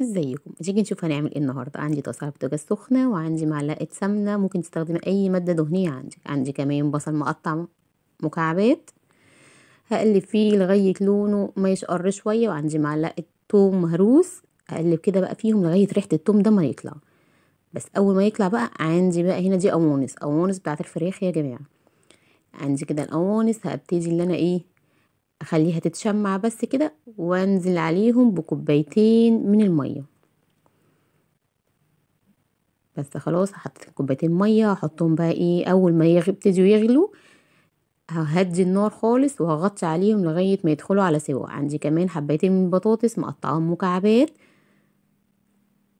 ازيكم؟ تيجي نشوف هنعمل ايه النهارده. عندي طاسه بوتاجاز سخنة، وعندي معلقه سمنه، ممكن تستخدمي اي مادة دهنية عندك. عندي كمان بصل مقطع مكعبات، هقلب فيه لغاية لونه ما يشقر شوية، وعندي معلقه توم مهروس، هقلب كده بقى فيهم لغاية ريحه التوم ده ما يطلع. بس اول ما يطلع بقى عندي بقى هنا دي قوانص، قوانص بتاعه الفراخ يا جماعة. عندي كده القوانص، هبتدي اللي انا ايه اخليها تتشمع بس كده، وانزل عليهم بكوبايتين من المية بس. خلاص حطيت كوبايتين مية، هحطهم بقى ايه اول ما يبتدوا يغلوا ههدي النار خالص وهغطي عليهم لغاية ما يدخلوا على سوا. عندي كمان حبايتين من البطاطس مقطعاهم مكعبات،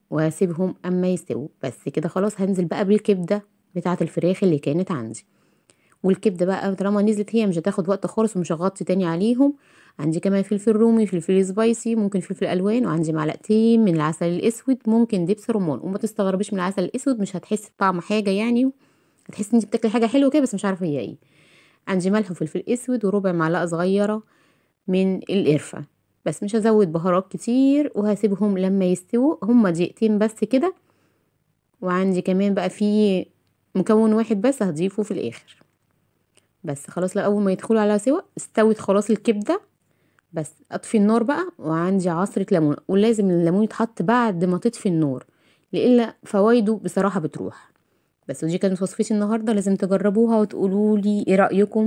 وهسيبهم اما يستووا بس كده. خلاص هنزل بقى بالكبده بتاعه الفراخ اللي كانت عندي. والكبده بقى طالما نزلت هي مش هتاخد وقت خالص، ومش هغطي تاني عليهم. عندي كمان فلفل رومي، فلفل spicy، ممكن فلفل الوان، وعندي معلقتين من العسل الاسود، ممكن دبس رمان. وما تستغربيش من العسل الاسود، مش هتحسي بطعم حاجة، يعني هتحسي ان انت بتاكلي حاجة حلوة كده بس مش عارفه هي ايه. عندي ملح وفلفل اسود وربع معلقه صغيرة من القرفه بس، مش هزود بهارات كتير، وهسيبهم لما يستووا هما دقيقتين بس كده. وعندي كمان بقى في مكون واحد بس هضيفه في الاخر بس. خلاص لا اول ما يدخلوا على سوا استوت خلاص الكبده، بس اطفي النار بقى. وعندي عصره ليمون، ولازم الليمون يتحط بعد ما تطفي النار لإلا فوايده بصراحة بتروح. بس ودي كانت وصفتي النهارده، لازم تجربوها وتقولوا لي ايه رايكم.